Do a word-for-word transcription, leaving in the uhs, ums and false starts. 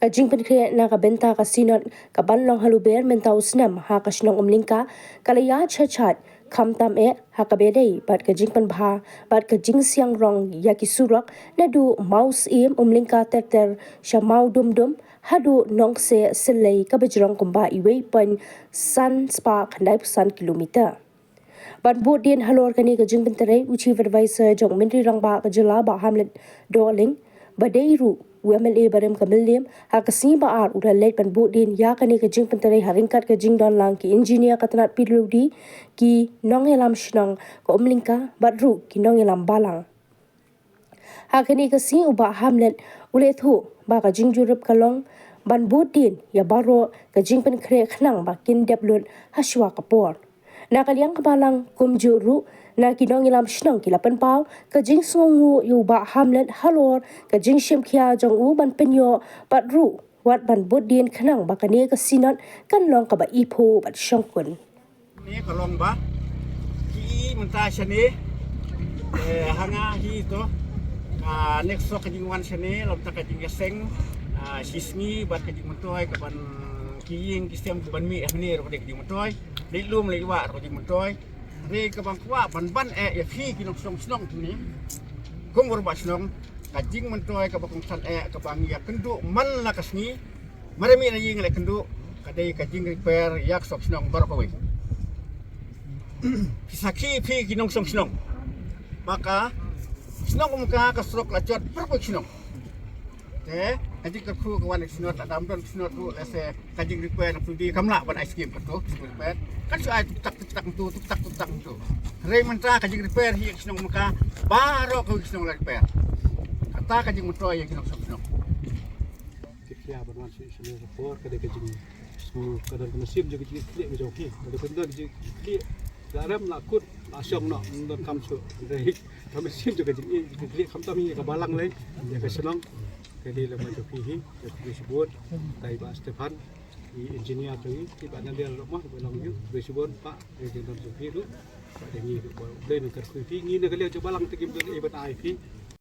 Ka jingpynkhreh na ka bynta ka Synod kaban long ha Lber mynta u snem ha ka shnong Umlyngka ka la ïaid sha shait, khamtam eh ha kaba ïadei bad ka jingpynbha bad ka jingsiang rong ïa ki surok naduh Mawsiem Umlyngka ter ter sha Mawdumdum haduh Nongkseh Syllei kaba jrong kumba iwei point san spah khyndai phew san kilometer. Ban bud dien halor kane ka jingpyntrei, u Chief Advisor jong u Myntri Rangbah ka jylla, Bah Hamlet Dohling, ba dei ruh u M L A barim ka Mylliem, ha ka sngi ba ar u la leit ban bud dien ïa kane ka jingpyntrei ha ryngkat ka jingdon lang ki engineer ka tnat P W D, ki nongïalam shnong ka Umlyngka bad ruh ki nongïalam balang. Ha kane ka sngi u Bah Hamlet u la ïathuh ba ka jingjurip ka long ban bud dien ïa baroh ka jingpynkhreh khnang ba kin dep lut ha shuwa ka por. Na ka liang ka balang kumjuh ruh, na ki nongïalam shnong ki la pynpaw ka jingsngewnguh ïa u Bah Hamlet halor ka jingshim khia jong u ban pynïoh bad ruh wat ban bud dien khnang ba kane ka Synod kan long kaba iphuh bad shongkun. Ni ka long ba ki mynta shane, eh, ha nga hi to ka next ka jingwan shane, long ta ka jingïaseng, ah, shisngi bad ka jingmyntoi kaban ki ïing ki sem kaban mih hangne ruh ka dei ka jingmyntoi. Leit lum leit wah ruh ka jingmyntoi. Hynrei kaba nga kwah ban ban eh ïa phi ki nongshong shnong hangne, kum u rangbah shnong, ka jingmyntoi kaba kongsan eh kaba ngi ïakynduh man la ka sngi, mar mih na ïing la kynduh, ka dei ka jingrepair ïa ka surok shnong baroh kawei. Phi sakhi phi ki nongshong shnong ba ka shnong Umka ka surok la jot baroh kawei shnong. Te ka jingkyrkhu ka wan ka Synod, lada ym don ka Synod ruh lehse ka jingrepair na P W D kam lah ban ai skim kato, ka jingrepair. Kan shu ai tuktak tuktak tu, tuktak tuktak tu. Hynrei mynta ka jingrepair hi ka shnong Umka, baroh kawei ka shnong la repair. Kata ka jingmyntoi ïa ki nongshong shnong. Ki khia ban wan sha shnong ka por ka dei ka jingsngew, ka don ka mynsiem jong ka jingkitkhlieh ka jong ki. Ka dei ka don ka jingkitkhlieh, la rem la kut la shong noh, ym don kam shuh. Hynrei ka mynsiem jong ka jingkitkhlieh khamtam ïa ka balang lei, ïa ka shnong. Ka dei lem bad jong ki hi, ïa ki shibun, tai Bah Stephan, i engineer jong ngi, ki Bah Nandel ruh mo, ba long ïa, ki shibun, Bah, ïa jingdon jong ki ruh, Bah, dei ngi ruh, ba, dei ngi kyrkhu ïa phi, ngi na ka liang jong balang te ngim don ei ban ai phi,